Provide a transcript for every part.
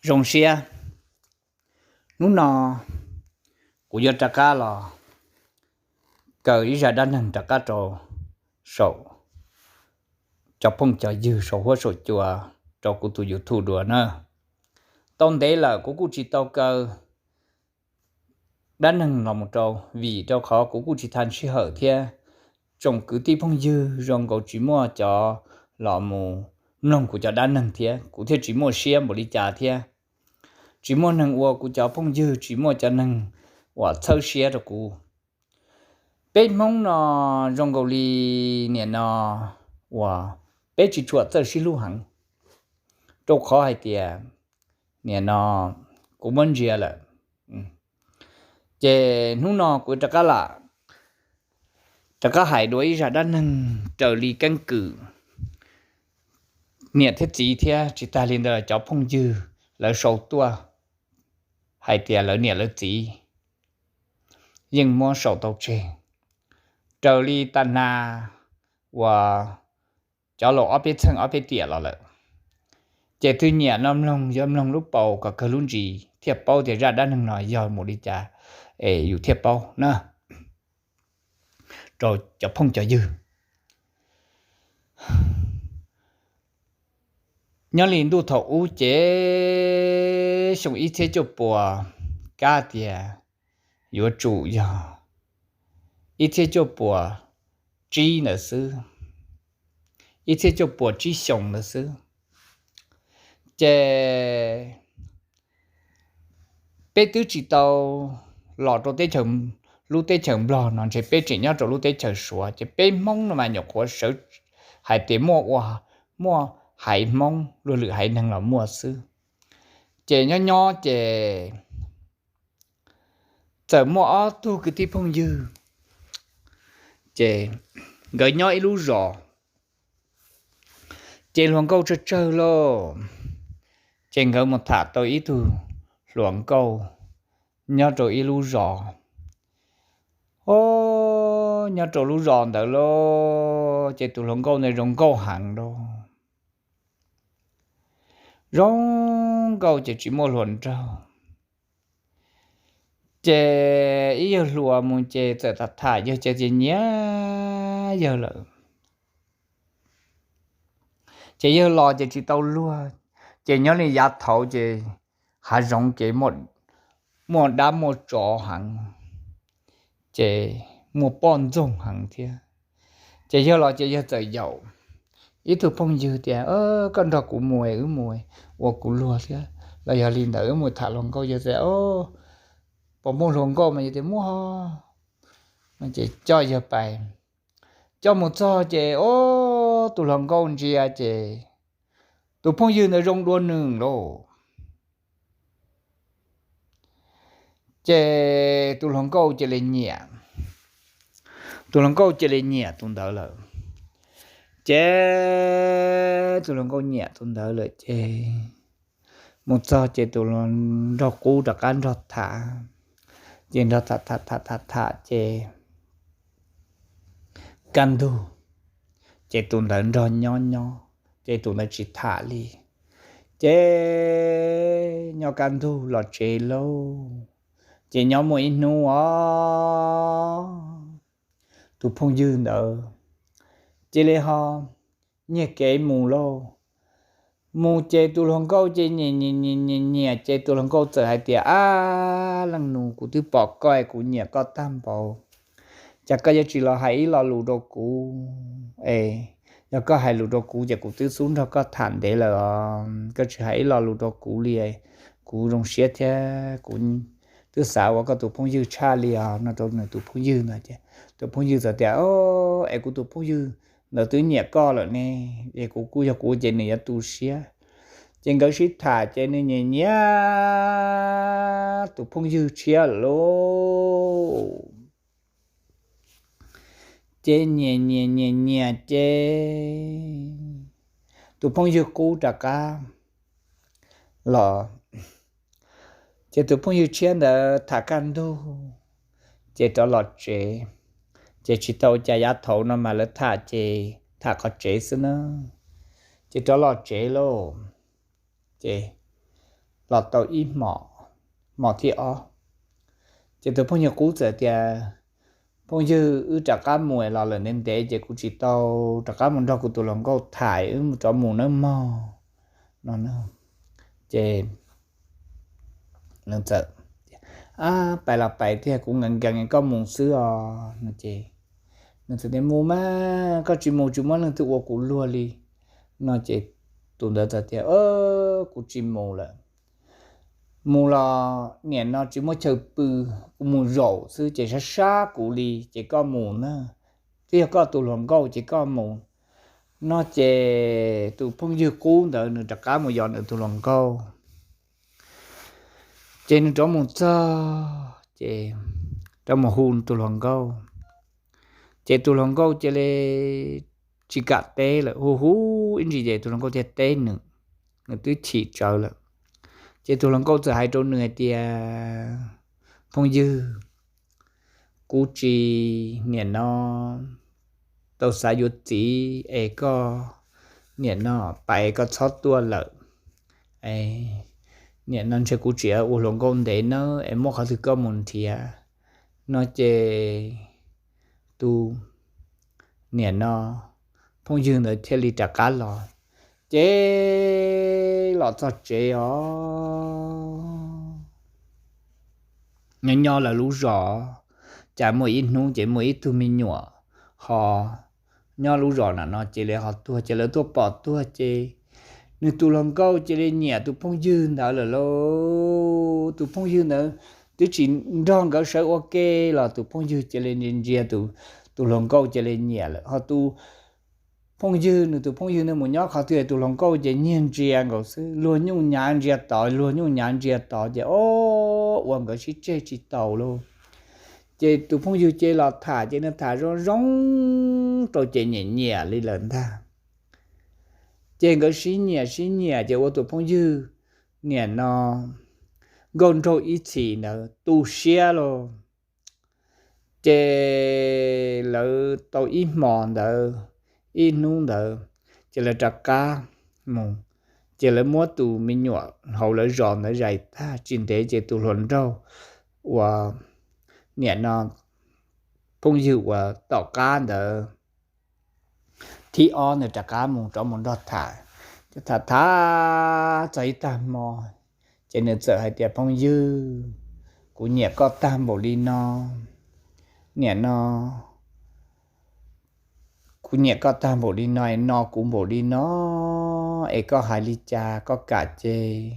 zoo siab. Hnub no kuv yuav rov qab los kaw ib zaj dab neeg rov qab rau saum cov phooj cov ywg saum huab saum cua rau kuv tus YouTube dua na. Tau ntev lawm kuv kuj tsis tau kaw dab neeg los mus rau, vim rau qhov kuv kuj tsis tau sij hawm thiab. Tsoom kwv tij phooj ywg zoo nkaus tsis muaj cov los mus mloog kuv cov dab neeg thiab, kuv thiaj tsis muaj siab npaum li cas thiab. Tsis muaj neeg ua kuv cov phooj ywg, tsis muaj cov neeg uas txhawb siab rau kuv. Peb Hmoob no zoo nkaus li nim no uas peb tsis tshua txawj sib hlub heev, rau qhov hais tias nim no kuv muab ntsia lawm. Ces hnub no kuv rov qab lam rov qab hais dua ib zaj dab neeg raws li keeb kwm niam thiab txiv thiab tsis tas li ntawd cov phooj ywg lawv sau tuaj hais tias lawv niam lawv txiv yeej muab sau tau tseg raws li tag nrho uas cov laus ob peb txheej ob peb tiam los lawm. Ces twg nyiam no mloog, yuav mloog lub paus kom kawg lub ntsis thiaj paub tias zaj dab neeg no yog mus li cas es yus thiaj paub na. Rau cov phooj cov ywg, nyob li ntuj thaum ub ces xyoo ib txhiab cuaj puas, kab tias yuav tsum yog ib txhiab cuaj puas tsib ntawd xwb, ib txhiab cuaj puas tsib xyoos ntawd xwb. Ces peb twb tsis tau los rau teb chaws, lub teb chaws Nplog no, ntshe peb tseem nyob rau lub teb chaws Suav. Ces peb Hmoob no mas nyuam qhuav sawv hais tias muaj ua, muaj haiv Hmoob, luag lwm haiv neeg los muaj xwb. Ces nyob nyob ces txawm muaj ob tug kwv tij phooj ywg, ces nkawd nyob ib lub zos, ces hluas nkauj tsawg tsawg lauj. Ces nkawd mus tham tau ib tug hluas nkauj nyob rau ib lub zos. O, nyob rau lub zos ntawd lauj, ces tus hluas nkauj ntawd zoo nkauj heev lauj. Zoo nkauj ces tsis muaj hluas nraug. Ces ib yawg hluas mus ces txawm tham tham yawg ces nyiam yawg lawm. Ces yawg los ces tsis tau luag, ces nyob li yav thaud ces hav zoov ces muaj dab muaj tsov heev, ces muaj poj ntxoog heev thiab. Ces yawg los ces yawg txawm yaum ib tug phooj ywg tias, koj nrog kuv mus, wb mus ua kuv luag thiab, los yog li ntawd wb mus tham hluas nkauj. Yawg tias, puas muaj hluas nkauj mas? Yawg tias muaj. Ces coj yawg pais, coj mus txog ces o, tus hluas nkauj ntsia ces tus phooj ywg ntawd zoo dua nws lauj. Ces tus hluas nkauj cia li nyiam, tus hluas nkauj cia li nyiam tus ntawd lawm. Ces tus hluas nkauj nyiam tus ntawd lawm ces mus txog ces tus nraug qub rov qab nrog tham, ces nrog tham tham tham tham tham ces kaj ntug ces tus ntawd nrog nyob nyob ces tus ntawd tsis tham li. Ces nyob kaj ntug los tsev lauj, ces nyob muaj ib hnub os, tus phooj ywg ntawd cia li ho nyiag kev mus lauj. Mus ces tus hluas nkauj ces nyiam nyiam nyiam nyiam nyiam ces tus hluas nkauj txawm hais tias, ab, leej nus, kuv twb pom koj, kuv nyiam koj tag npaum, cas koj yuav tsis los hais ib lo lus rau kuv es, yog koj hais lus rau kuv ces kuv twb xub nrog koj tham ntev lawm os, koj tsis hais ib lo lus rau kuv li, kuv zoo siab thiab kuv twb xav ua koj tus phooj ywg tshaj li os, no rau nws tus phooj ywg ntawd. Ces tus phooj ywg txawm tias, es kuv tus phooj ywg ntawd twb nyiam koj lawm ne, es kuv kuj yog kuv ces nws yuav tu siab. Ces nkawd sib tham ces nws nyiam nyiam tus phooj ywg tshiab lawm lauj. Ces nyiam nyiam nyiam nyiam ces tus phooj ywg qub rov qab los, ces tus phooj ywg tshiab ntawd tham kaj ntug ces rov los tsev. Ces tsis tau cas, yav thaud no mas lawv tham ces tham qhov tsev xwb na. Ces rov los tsev lauj, Ces los tau ib hmos, hmo thib ob, ces tus phooj ywg qub txawm tias, Phooj ywg, wb rov qab mus los lawm ntev ntev ces kuv tsis tau rov qab mus nrog kuv tus hluas nkauj tham, wb rov mus nawb mog, no. Ces nws txawm, Ab, pais los pais tiag, kuv nkees nkees koj mus xwb os, no ces nws txawm tias, Mus mas, koj tsis mus tsis muaj leej twg ua kuv luag li, no ces tus ntawd txawm tias, Kuv tsis mus lawm. Mus los nim no tsis muaj chaw pw, kuv mus zaum xwb ces sab sab kuv li, ces koj mus na, twb yog koj tus hluas nkauj ces koj mus, no ces tus phooj ywg qub ntawd nws rov qab mus yos nws tus hluas nkauj. Ces nws rov mus txog ces rov mus hu tus hluas nkauj, ces tus hluas nkauj cia li tsis kam teb lawm, hu hu ib ntsis ces tus hluas nkauj thiaj teb nws, nws twb chim tsawv lawm. Ces tus hluas nkauj txawm hais rau nws hais tias, Phooj ywg, kuv tsis nim no tau xav yuav txiv es koj nim no pais koj txhob tuaj lawm. Nim no ntshe kuv tseem ua hluas nkauj ntev nawb es muaj qhov twg koj mus nrhiav, no ces tus nim no phooj ywg ntawd thiaj li rov qab los. Ces los txog tsev os, nyob nyob lawv lub zos, cas muaj ib hnub ces muaj ib tug me nyuam ho nyob lub zos na no ces li ho tuag, ces lawv tuaj pom tuag ces nws tus hluas nkauj cia li nyiam tus phooj ywg ntawd lawm lauj. Tus phooj ywg ntawd twb tsis nrog nkawd sawv ua ke los tus phooj ywg cia li ntsia tus hluas nkauj cia li nyiam lawm. Ho tus phooj ywg, nws tus phooj ywg ntawd mus nyob qhov twg tus hluas nkauj ces nyiag ntsia nkaus xwb, luag nyuj nyav ntsia tod, luag nyuj nyav ntsia tod ces o, ua nkawd sib tseg tsis taus lauj. Ces tus phooj ywg ces los tham ces nws tham zoo zoo rau ces nyiam nyiam li lawm ntag. Ces nkawd sib nyiam sib nyiam ces ua tus phooj ywg nim no nkauj nraug ib txhis ntawd tu siab lauj. Ces lawv tau ib hmos ntawd, ib hnub ntawd, ces lawv rov qab mus, ces lawv muab tus me nyuam hauv lawv zos ntawd zais tag tsis ntev ces tus hluas nraug uas nim no phooj ywg uas tom qab ntawd thib ob ntawd rov qab mus rov mus nrog tham. Ces tham tham txog ib tag hmo, ces nws txawm hais tias, Phooj ywg, kuv nyiam koj tag npaum li no, nim no kuv nyiam koj tag npaum li no es no kuv npaum li no, es koj hais li cas, koj kam ces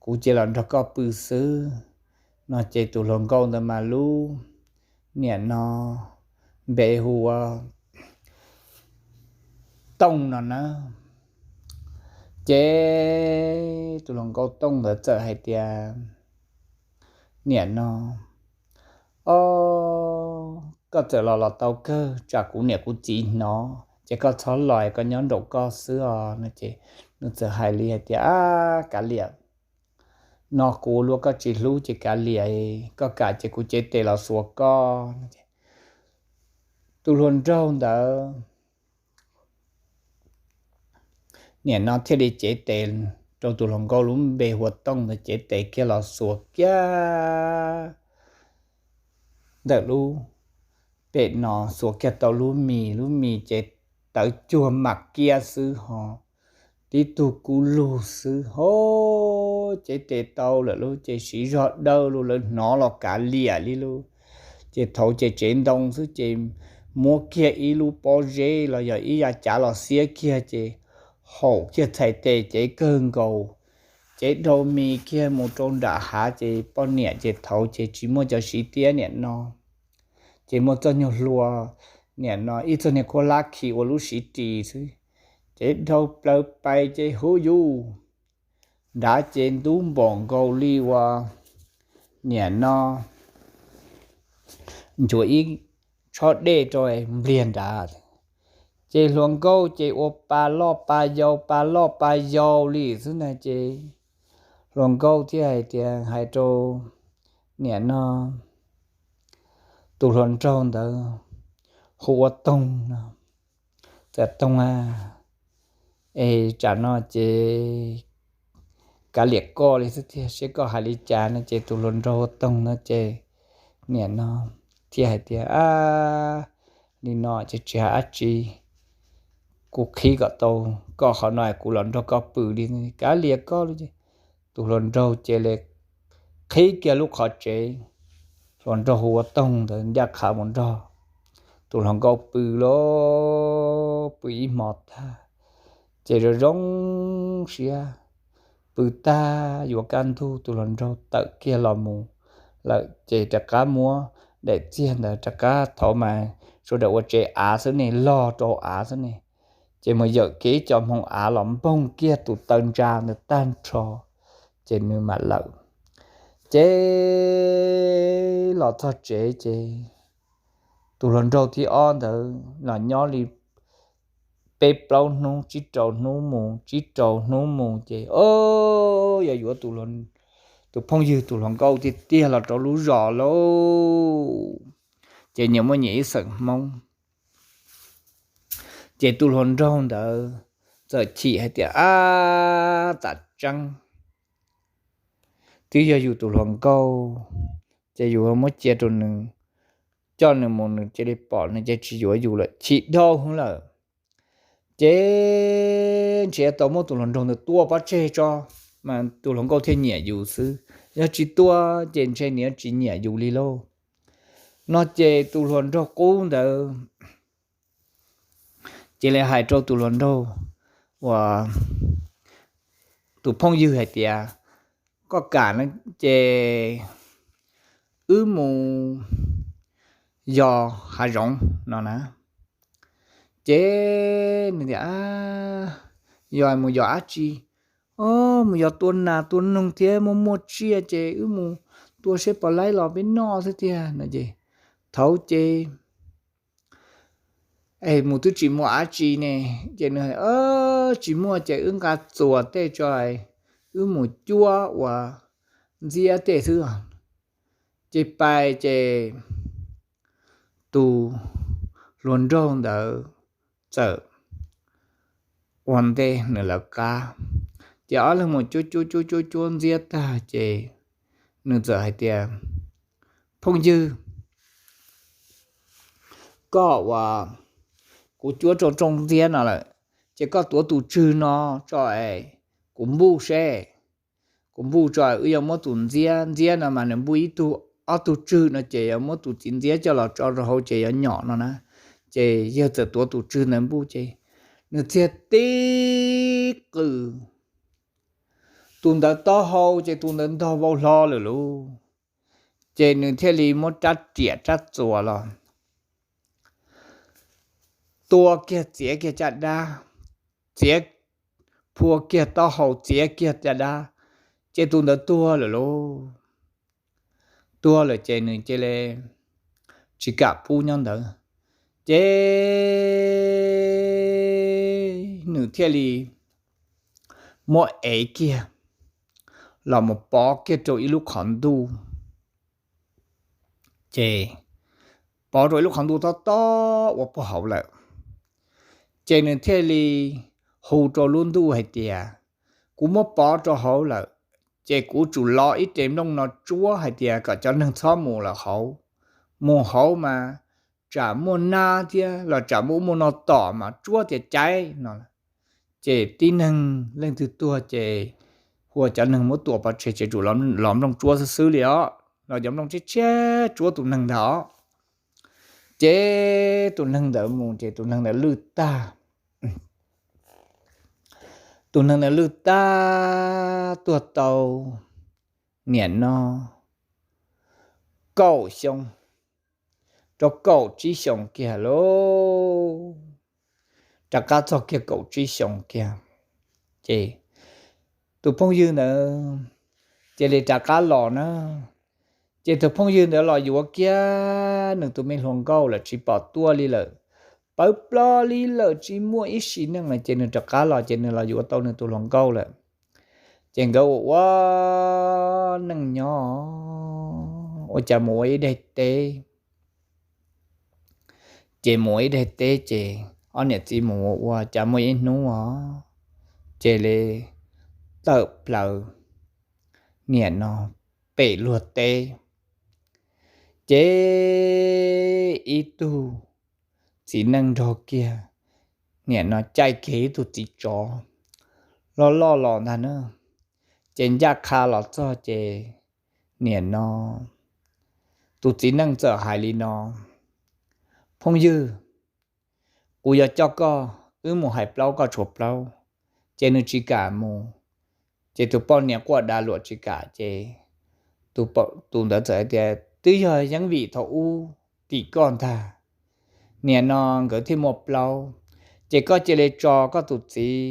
kuv cia los nrog koj pw xwb, no ces tus hluas nkauj ntawd mas lub nim no npe hu ua Tooj no na. Ces tus hluas nkauj Tooj ntawd txawm hais tias, Nim no, o, koj txawm los los tau kawg, tsam kuv niam kuv txiv hnov ces koj txhob los, koj nyob nraum koj xwb os, no ces nws txawm hais li hais tias, Ab, kav liam, no kuv ua luaj koj tsis hlub ces kav liam, koj kam ces kuv cev tes los xuas koj. Tus hluas nraug ntawd nim no thiaj li cev tes rau tus hluas nkauj lub npe hu ua Tooj ntawd, cev tes kiag los xuas kiag ntawm lub pem no, xuas kiag tau lub mis, lub mis ces tawv cuag mam kiab xwb ho, tib tug kub lug xwb ho. Cev tes tau lawm lub ces siv zog dawj lub, lawv hnov los kav liam li lub. Ces thaum ces tsev ntoo xwb ces muab kiag ib lub pob zeb los yog ib yav cav los xiab kiag ces haum kiag txhais tes cev kawg nkaus, cev dhau mis kiag mus rau nram hav ces poj niam ces thaum ces tsis muaj cov siv tiab nim no, ces muaj txoj nyuag hlua nim no, ib txoj niag khuab hlab khi ua lub siv ris xwb, ces dhau plaws pais ces huv yus nrad ces ntub npaum nkaus li uas nim no nchuav ib tshob dej rau npliag nrad. Ces hluas nkauj ces ua pa loj pa yau, pa loj pa yau li xwb na. Ces hluas nkauj thiaj hais tias, hais rau nim no tus hluas nraug ntawd hu ua Toog no, Txawm Toog a, es tsam no ces kav liam koj li xwb tiag, seb koj hais li cas no. Ces tus hluas nraug hu toog no ces niam no thiaj hais tias, Ab, li no ces tsis hais dab tsi, kuv qhib kom tau koj qhov no kuv los nrog koj pw li. Kav liam koj li. Tus hluas nraug ces li qhib kiag lub qhov tsev, hluas nraug hu ua toog ntawd ncaj qha mus nrog tus hluas nkauj pw lawm, pw ib hmo tag ces zoo zoo siab, pw tag yuav kaj ntug tus hluas nraug tawm kiag los mus lawm ces rov qab muab daim txiag ntawd rov qab, thaum ub mas sawv daws ua tsev av xwb ne, log rau av xwb ne, ces mus yawm kiag ib co hmoov av los npoog kiag tus taw ntsa ntawd tag nrho, ces nws mam lawm. Ces los txog tsev ces tus hluas nraug thib ob ntawd los nyob li peb plaub hnub, tsib rau hnub mus, tsib rau hnub mus ces, o, yog yuav tus phooj ywg tus hluas nkauj tiag tiag los rau lub zos lauj. Ces nyias muaj nyias ib xeem Hmoob. Ces tus hluas nraug ntawd txawm chim hais tias, Ab, tam tseeb twb yog yus tus hluas nkauj, ces yus muab cia rau nws, coj nws mus nws cia li pom nws ces tsis yuav yus lawm, chim dhau hwv lawm. Ces ntshe tau muab tus hluas nraug ntawd tua pov tseg tso, mas tus hluas nkauj thiaj nyiam yus xwb. Yog tsis tua ces ntshe nws yuav tsis nyiam yus li lauj. No ces tus hluas nraug qub ntawd ces li hais rau tus hluas nraug uas tus phooj ywg hais tias, Koj kam no ces wb mus yos hav zoov no na. Ces nws tias, Yos mus yos dab tsi? O, mus yos tua nas tua noog thiab muaj muaj tsiaj ces wb mus tua seb puas laib los peb noj xwb tiag no ces. Thaum ces, Es mus twb tsis muaj dab tsi ne. Ces nws, Tsis muaj ces wb nqa txuas tej tso, wb mus cuab ua ntxiab tej xwb. Ces pais ces tus hluas nraug ntawd txawm ua ntej nws lawv qab. Ces ob leeg mus cuab cuab cuab cuab cuab ntxiab tag ces nws txawm hais tias, Phooj ywg, koj ua, kuv cuab rooj rooj ntxiab no lawm, ces koj tuav tus tswg no tso es kuv npuj seb. Kuv npuj tso, wb yuav muab tus ntxiab, ntxiab no mas nws npuj ib tug, ob tug tswg no ces yuav muab tus txiv ntxiab coj los tso rau hauv ces yuav nyom no na. Ces yawg txawm tuav tus tswg ntawd npuj ces nws txiag tib qws, tus ntawd taub hau ces tus ntawd ntog vau hlo lawm lauj. Ces nws thiaj li muab rab riam rab txuas los tua kiag, txiav kiag caj dab, txiav, phua kiag taub hau, txiav kiag caj dab, ces tus ntawd tuag lawm lauj. Tuag lawm ces nws cia li tsis kam pub nyob ntawd, ces nws thiaj li muab ev kiag los mus pov kiag rau ib lub qhov ntuj. Ces pov rau ib lub qhov ntuj tob tob ua puag hauv lawm. Ces nws thiaj li hu rau lub ntuj hais tias, Kuv muab pov rau hauv lawm, ces kuv tsum lo ib re nplooj no tsuab hais tias kom cov neeg txhob mus lawm hauv. Mus hauv mas tsam muaj nab thiab los tsam muaj ub muaj no tom mas tsuab tias caiv no. Ces tib neeg leej twg tuag ces hu cov neeg muab tua pov tseg ces tsum lo nplooj tsuab xwb xwb li os, los cov nplooj tshiab tshiab tsuab tus neeg ntawd os. Ces tus neeg ntawd mus ces tus neeg ntawd lwj tag. Tus neeg ntawd lwj tag tuag tau niam no kaum xyoo, rau kaum tsib xyoos kiag lauj. Rov qab txog kiag kaum tsib xyoos kiag, ces tus phooj ywg ntawd cia li rov qab los na. Ces tus phooj ywg ntawd los yuav kiag nws tus me hluas nkauj lawm tsis pom tuaj li lawm, pawv plo li lawm tsis muaj ib sim neej lawm ces nws rov qab los ces nws los yuav tau nws tus hluas nkauj lawm. Ces nkawd ua ua neej nyob, ua cas mus ua ib daim teb. Ces mus ua ib daim teb ces ob niam txiv mus ua ua cas muaj ib hnub os, ces li tawm plaws niam no pem luag teb. Ces ib tug txiv neej nrog kiag, niam no caij kiag ib tug txiv tsov loj loj los ntag na. Ces ncaj qha los txog ces niam no tus txiv neej txawm hais li no: Phooj ywg, kuv yuav coj koj, wb mus hais plaub koj tshuav plaub. Ces nws tsis kam mus. Ces tus poj niam quaj dav luam tsis kam ces tus ntawd txawm hais tias, Twb yog yeej vim thaum ub tim koj ntag, niam no nkawd thiaj muaj plaub. Ces koj cia li tso koj tus txiv,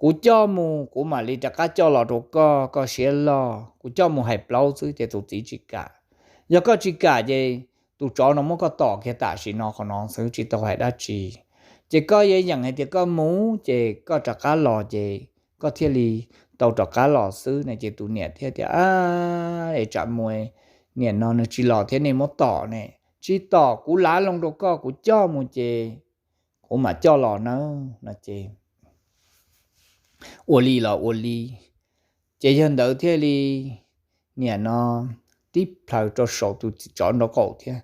kuv coj mus kuv mam li rov qab coj los rau koj, koj siab loj, kuv coj mus hais plaub xwb. Ces tus txiv tsis kam. Yog koj tsis kam ces tus tsov no muab koj tom kiag tam sim no qhov no xwb, tsis tau hais dab tsi. Ces koj yeej yeem hais tias koj mus ces koj rov qab los ces koj thiaj li tau rov qab los xwb na. Ces tus niam thiaj tias, A, es tsam mus niam no nws tsis los thiab nej muab tom ne? Tsis tom, kuv lav loo rau koj, kuv coj mus ces kuv mam coj los na, no ces ua li los ua li. Ces yog ntawd thiaj li niam no tib plhaws rau saum tus tsov nraub qaum thiab.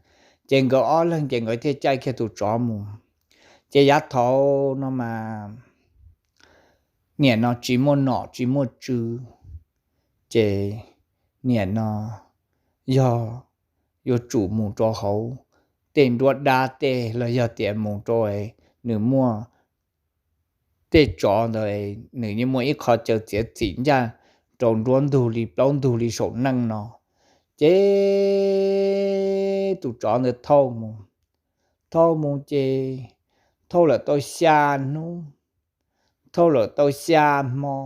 Ces nkawd ob leeg ces nkawd thiaj caij kiag tus tsov mus. Ces yav thaud no mas niam no tsis muaj nom tsis muaj tswv, ces niam no yog yuav tsum mus rau hauv tej nruab dab tej los yog tias mus rau nws muaj tej tsov ntawd, nws yeej muaj ib qho chaw txiav txim ncaj rau nruab ntug li plaub ntug li saum neej no. Ces tus tsov ntawd thauj mus, thauj mus ces thauj lawm tau xya hnub, thauj lawm tau xya hmo,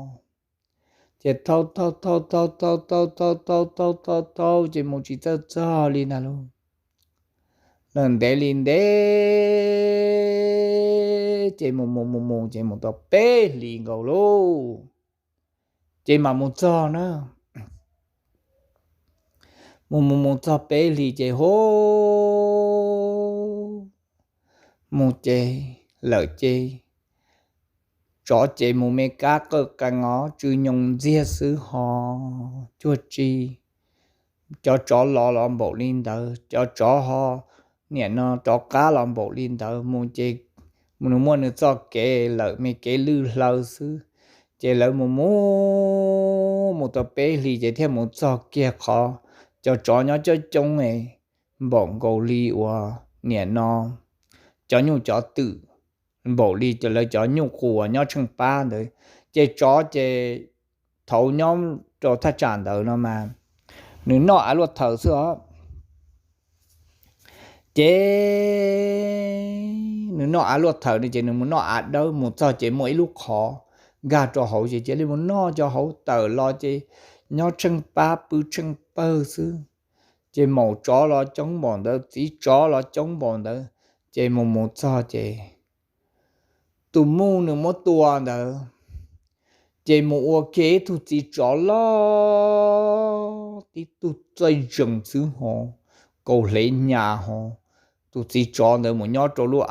ces thauj thauj thauj thauj thauj thauj thauj thauj thauj thauj thauj ces mus tsis txawj txog li ntag lauj. Lawm ntev li ntev ces mus mus mus mus ces mus tau peb hlis nkaus lauj, ces mam mus txog na. Mus mus mus txog peb hlis ces hu mus ces lawm ces tsov ces mus me kab qawj qees os, tsw nyoos ntxiag xwb ho cuag tsi. Cov tsov los los npaum li ntawd, cov tsov ho niam no rov qab los npaum li ntawd, mus ces nws muaj nws txoj kev lawm me kev lwj hlaw xwb. Ces lawv mus mus mus tau peb hlis ces thiaj mus txog kiag qhov cov tsov nyob coob coob npaum nkaus li uas niam no cov nyuj cov twm, npaum li lawv cov nyuj qus nyob tsheej pab ntawd. Ces tsov ces thaum nyob rau thaj tsam ntawd no mas nws noj av luaj thaws xwb os. Ces nws noj av luaj thaws no ces nws mus noj av dawb, mus txog ces muaj ib lub qhov nkag rau hauv ces cia li mus noj cov hauv tawm los ces nyob tsheej pab pw tsheej pawg xwb. Ces maum tsov los coob npaum ntawd, txiv tsov los coob npaum ntawd, ces mus mus txog ces tus muj nws muab tua ntawd, ces mus ua kiag ib tug txiv tsov loj tib tug txaij zees xwb ho, kaus hlev nyas ho. Tus txiv tsov ntawd mus nyob rau lub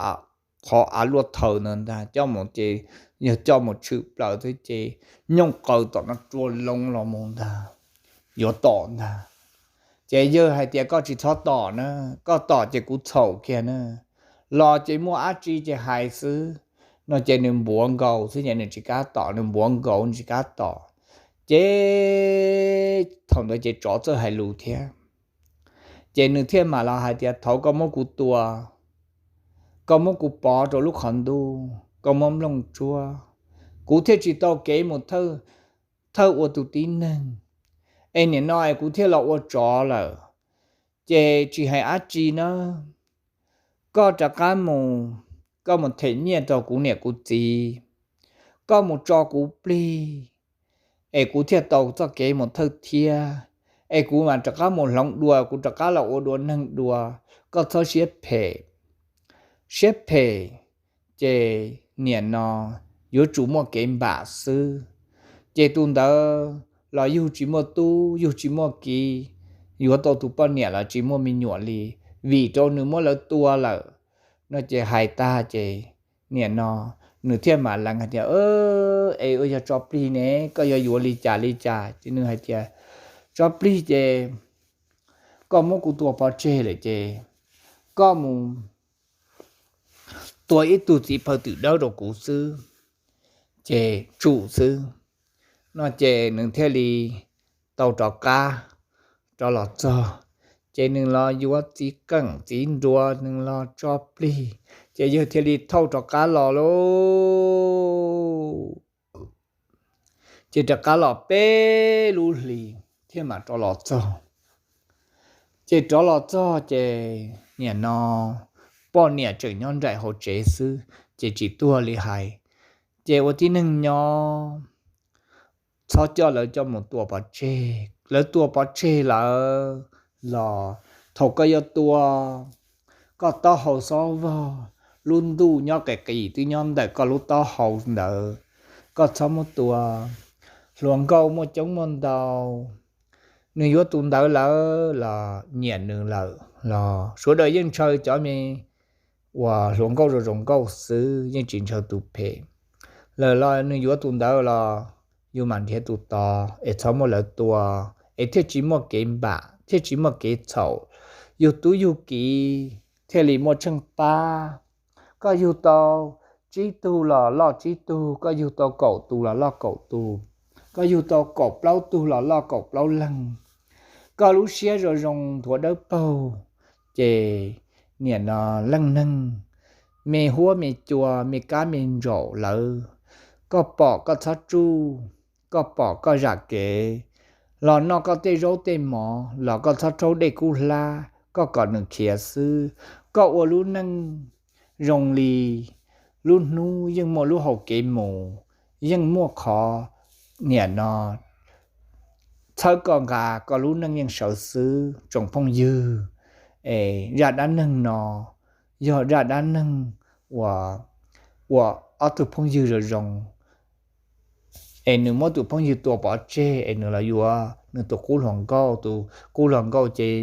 qhov av luaj thaws ntawd ntag, coj mus ces yog coj mus tshwm plaws thiab ces nyooj qaws tom no rua loo los mus ntag, yuav tom ntag. Ces yawg hais tias, Koj tsis txhob tom na, koj tom ces kuv txhaum kiag na. Los ces muaj dab tsi ces hais xwb. No ces nws npuav nkaus xwb ces nws tsis kam tom, nws npuav nkaus nws tsis kam tom. Ces thaum ntawd ces tsov txawj hais lus thiab. Ces nws thiaj mam los hais tias, Thaum koj muab kuv tua, koj muab kuv pov rau lub qhov ntuj, koj muab nplooj tsuab, kuv thiaj tsis tau kev mus thawj ua tus tib neeg. Es nim no es kuv thiaj los ua tsov lawm, ces tsis hais dab tsi na, koj rov qab mus, koj mus them nyiaj rau kuv niam kuv txiv, koj mus tso kuv plig, es kuv thiaj tau txoj kev mus thawj thiab, es kuv mam rov qab mus hloov dua, kuv rov qab los ua dua neeg dua. Koj txhob siab phem, siab phem ces niam no yuav tsum muaj kev npam xwb. Ces tus ntawd los yug tsis muaj tub, yug tsis muaj kiv, yuav tau tus poj niam los tsis muaj me nyuam li, vim rau nws muab lawv tua lawm. No ces hais tag ces niam no nws thiaj mam lees hais tias, Es ua yog tso plig ne, koj yuav yuav li cas li cas? Ces nws hais tias, tsob plig ces koj muab kuv tua pov tseg lawm ces koj mus tua ib tug txiv phaw twm dawb rau kuv xwb, ces tsum xwb. No ces nws thiaj li tau rov qab rov los txog, ces nws los yuav txiv qeej txiv nruas, nws los tso plig, ces yawg thiaj li thauj rov qab los lauj. Ces rov qab los peb lub hlis thiaj mam rov los txog. Ces rov los txog ces nim no poj niam tseem nyob nraim hauv tsev xwb ces tsis tuag li hais. Ces ua tib neeg nyob, txhob coj lawv coj mus tua pov tseg. Lawv tua pov tseg lawm los thaum koj yuav tua, koj taub hau xob vog, lub ntuj nyob qis qis twb nyob ntawm koj lub taub hau ntawd, koj txhob muab tua. Hluas nkauj muaj coob muaj ntau, nws yuav tus ntawd lawm los nyiam nws lawm los sawv daws yeej ntshaw cov me uas hluas nkauj zoo zoo nkauj xwb, yeej tsis ntshaw tus phem. Lawm los nws yuav tus ntawd los yus mam nrhiav tus tod es txhob muab lawv tua, es thiaj tsis muaj kev npam thiaj tsis muaj kev txhaum, yug tub yug kiv thiaj li muaj tsheej pab. Koj yug tau tsib tug los loj tsib tug, koj yug tau kaum tus los loj kaum tus, koj yug tau kaum plaub tug los loj kaum plaub leeg. Koj lub siab zoo zoo nthuav dawb paug, ces nim no leej neeg me huab me cua me kab me ntsaum lawv, koj pom koj txhob tsuj, koj pom koj zam kev, los noj koj tej zaub tej mov los koj txhob rhaub dej kub hlab, koj kom nws khiav xwb. Koj ua lub neej zoo li lub hnub yeej muaj lub hau kev mus, yeej muaj qhov nim no txhawb koj nqa, koj lub neej yeej sawv xwb tsoom phooj ywg. Es zaj dab neeg no yog zaj dab neeg uas ua ob tug phooj ywg zoo zoo, es nws muab tus phooj ywg tua pov tseg es nws los yuav nws tus qub hluas nkauj, tus qub hluas nkauj ces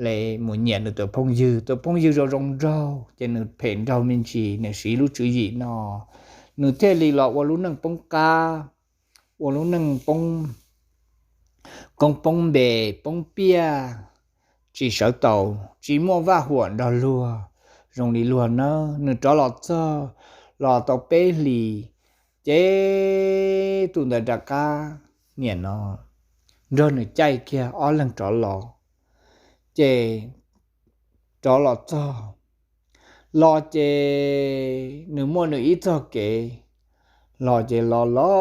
li mus nyiam nws tus phooj ywg, tus phooj ywg zoo zoo nraug ces nws phem nraug me ntsis, nws siv lub tswv yim no, nws thiaj li los ua lub neej poob qab, ua lub neej poob koob poob npe, poob piaj, tsis sawv taus, tsis muaj vaj huam nrog luag zoo li luag nawb. Nws rov los txog los tau peb hlis, ces tus ntawd rov qab nim no nrog nws caij kiag ob leeg rov los, ces rov los txog, los ces nws muaj nws ib txoj kev, los ces los los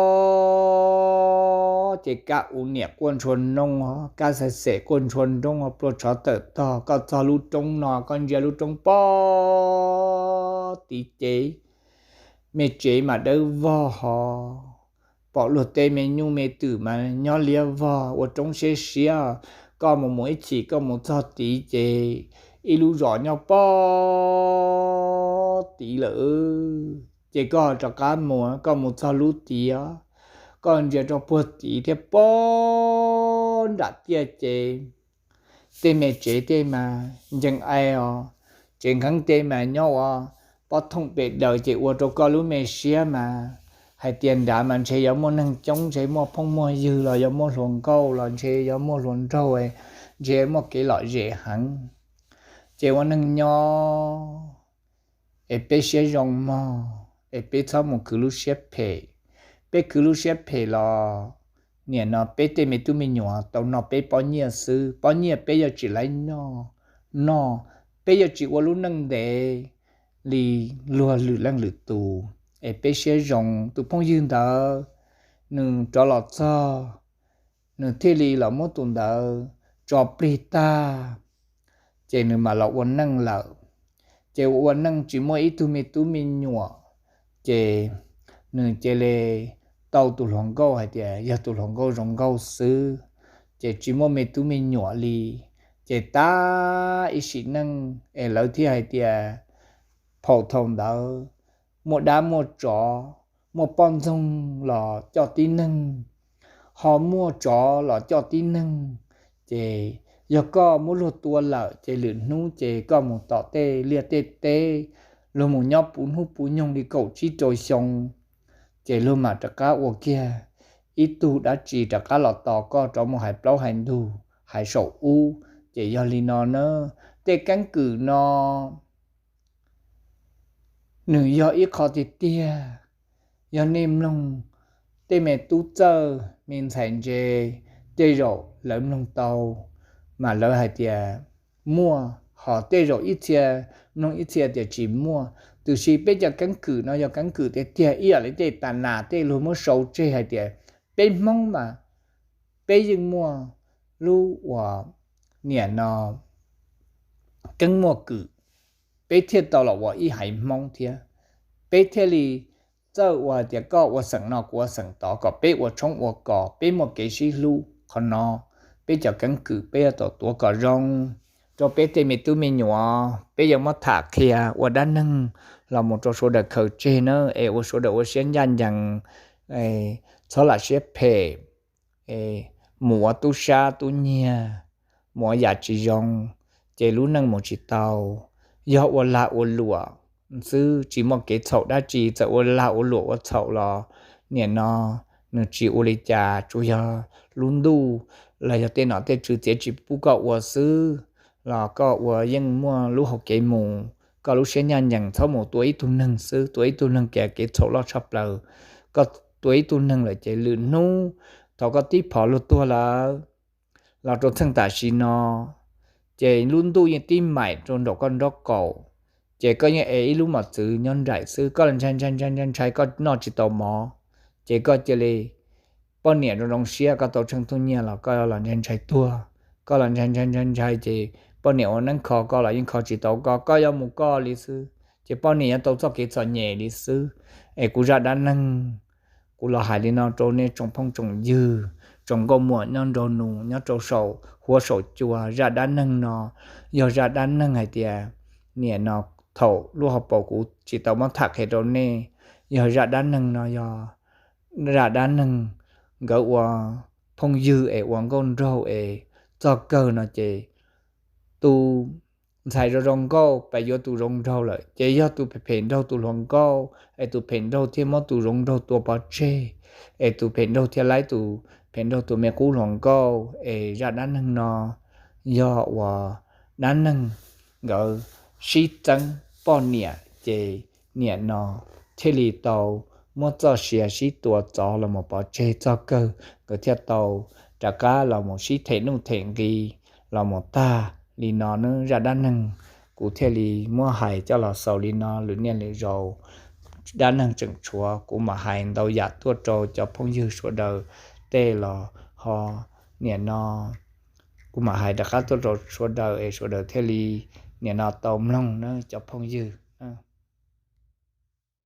ces kab u niam quaj ntshua noog, kab xav xem quaj ntshua nroog, plua tshov tawm tog, koj txog lub roob no koj ntsia lub roob pob tid ces me tsev mas dawb vog ho, pom luag tej me nyuj me twm mas nyob liab vog ua roob siab siab. Koj mus mus ib chim koj mus txog tid ces ib lub zos nyob pob tid lawm. Ces koj rov qab mus, koj mus txog lub tid, koj ntsia rau puag tid thiab pob nram tiaj ces tej me tsev tej mas ncees ai os, tsev nkheeb tej mas nyob ua pob thooj pem daws ces ua rau koj lub me siab mas hais tias nrad mas ntshe yuav muaj neeg coob, ntshe muaj phooj muaj ywg los yuav muaj hluas nkauj los ntshe yuav muaj hluas nraug, ntshe muaj kev lom zem heev. Ces ua neeg nyob es peb siab zoo mog, es peb txhob mus khwv lub siab phem. Peb khwv lub siab phem los nim no peb tej me tub me nyuam tau noj peb pob nyiaj xwb, pob nyiaj peb yuav tsis laib noj, noj, peb yuav tsis ua lub neej ntev li luag lwm leej lwm tus. Es peb siab zoo, tus phooj ywg ntawd nws rov los txog, nws thiaj li los muab tus ntawd tso plig tag, ces nws mam los ua neej lawm. Ces ua ua neej tsis muaj ib tug me tub me nyuam, ces nws cia li tau tus hluas nkauj hais tias yog tus hluas nkauj zoo nkauj xwb, ces tsis muaj me tub me nyuam li. Ces tab ib sim neej es lawv thiaj hais tias phaum thaum ntawd muaj dab muaj tsov, muaj poj ntxoog los coj tib neeg, ho muaj tsov los coj tib neeg. Ces yog koj muab luag tua lawm ces lwm hnub ces koj mus tom tej liaj tej teb, luag mus nyob puv hnub puv nyoog li kaum tsib rau xyoo, ces luag mam rov qab ua kiag ib tug dab tsi rov qab los tos koj rov mus hais plaub hais ntug hais saum ub. Ces yog li no na, tej keeb kwm no nws yog ib qho tiag tiag. Yog nej mloog tej me tub txawj me ntxhais ntse, tej zaum lawv mloog tau mas lawv hais tias muaj, ho tej zaum ib txhia mloog ib txhia tias tsis muaj. Tiam sis peb cov keeb kwm no yog keeb kwm tiag tiag, ib yam li tej tas nas tej luag muab sau tseg hais tias peb Hmoob mas peb yeej muaj lub uas niam no keeb muaj kwm, peb thiaj tau los ua ib haiv Hmoob thiab. Peb thiaj li txawj ua tias koj ua xeem no kuv ua xeem tod, kom peb ua tshoob ua kos, peb muaj kev sib hlub. Qhov no peb cov keeb kwm peb yuav tau tuav kom zoo rau peb tej me tub me nyuam. Peb yuav muab tham qhia ua dab neeg los mus rau sawv daws khaws tseg na, es ua sawv daws ua siab ncaj ncees, txhob lam siab phem, mus ua tub sab tub nyiag, mus ua yam tsis zoo, ces lub neej mus tsis tau. Yog ua lag ua luam xwb, tsis muaj kev txhaum dab tsi, txawm ua lag ua luam ua txhaum los nim no nws tsis ua li cas, tsuas yog lub ntuj los yog tej nom tej tswv txiav tsis pub koj ua xwb, los koj ua yeej muaj lub hauv kev mus. Koj lub siab ncaj ncees, txhob mus tua ib tug neeg xwb, tua ib tug neeg ces kev txhaum loj tshaj plaws. Koj tua ib tug neeg lawm ces lwm hnub thaum koj tib phov luag tuag lawm los rau txheej tam sim no, ces lub ntuj yeej tib maim rau nraum koj nraub qaum, ces koj yeej ev ib lub mos txwv nyob nraim xwb, koj los ntshai ntshai ntshai ntshai ntshai koj noj tsis tau mov, ces koj cia li, poj niam zoo zoo siab koj tau tsheej tug nyiaj los koj los ntshai ntshai tuag, koj los ntshai ntshai ntshai ntshai ces poj niam ua neeb kho koj los yeej kho tsis tau koj, koj yuav mus koj li xwb, ces poj niam yuav tau txoj kev txom nyem li xwb. Es kuv zaj dab neeg kuv los hais li no rau nej tsoom phooj tsoom ywg, tsoom nkauj muam nyob nraug nus nyob rau saum huab saum cua. Zaj dab neeg no yog zaj dab neeg hais tias nim no thaum lub hauv paus kuv tsis tau muab tham qhia rau nej, yog zaj dab neeg no yog zaj dab neeg nkawd ua phooj ywg es ua nkauj nraug es txog kawg no ces tus ntxhais zoo zoo nkauj pab yuav tus zoo nraug lawm, ces yog tus phem phem nraug tus hluas nkauj, es tus phem nraug thiaj muab tus zoo nraug tua pov tseg, es tus phem nraug thiaj laib tus phem nraug tus me qub hluas nkauj. Es zaj dab neeg no yog uas dab neeg nkawd sib txeeb poj niam, ces nim no thiaj li tau muab txoj sia sib tua txov los mus pov tseg txog kawg, nkawd thiaj tau rov qab los mus sib them nuj them nqi los mus tag li no nawb. Zaj dab neeg kuv thiaj li muab hais coj los xaus li no, lwm niaj lwm zaus dab neeg tseem tshuav kuv mam hais ntau yam tuaj rau cov phooj ywg sawv daws tej los ho nim no kuv mam hais rov qab tuaj rau sawv daws es sawv daws thiaj li nim no tau mloog nawb cov phooj ywg.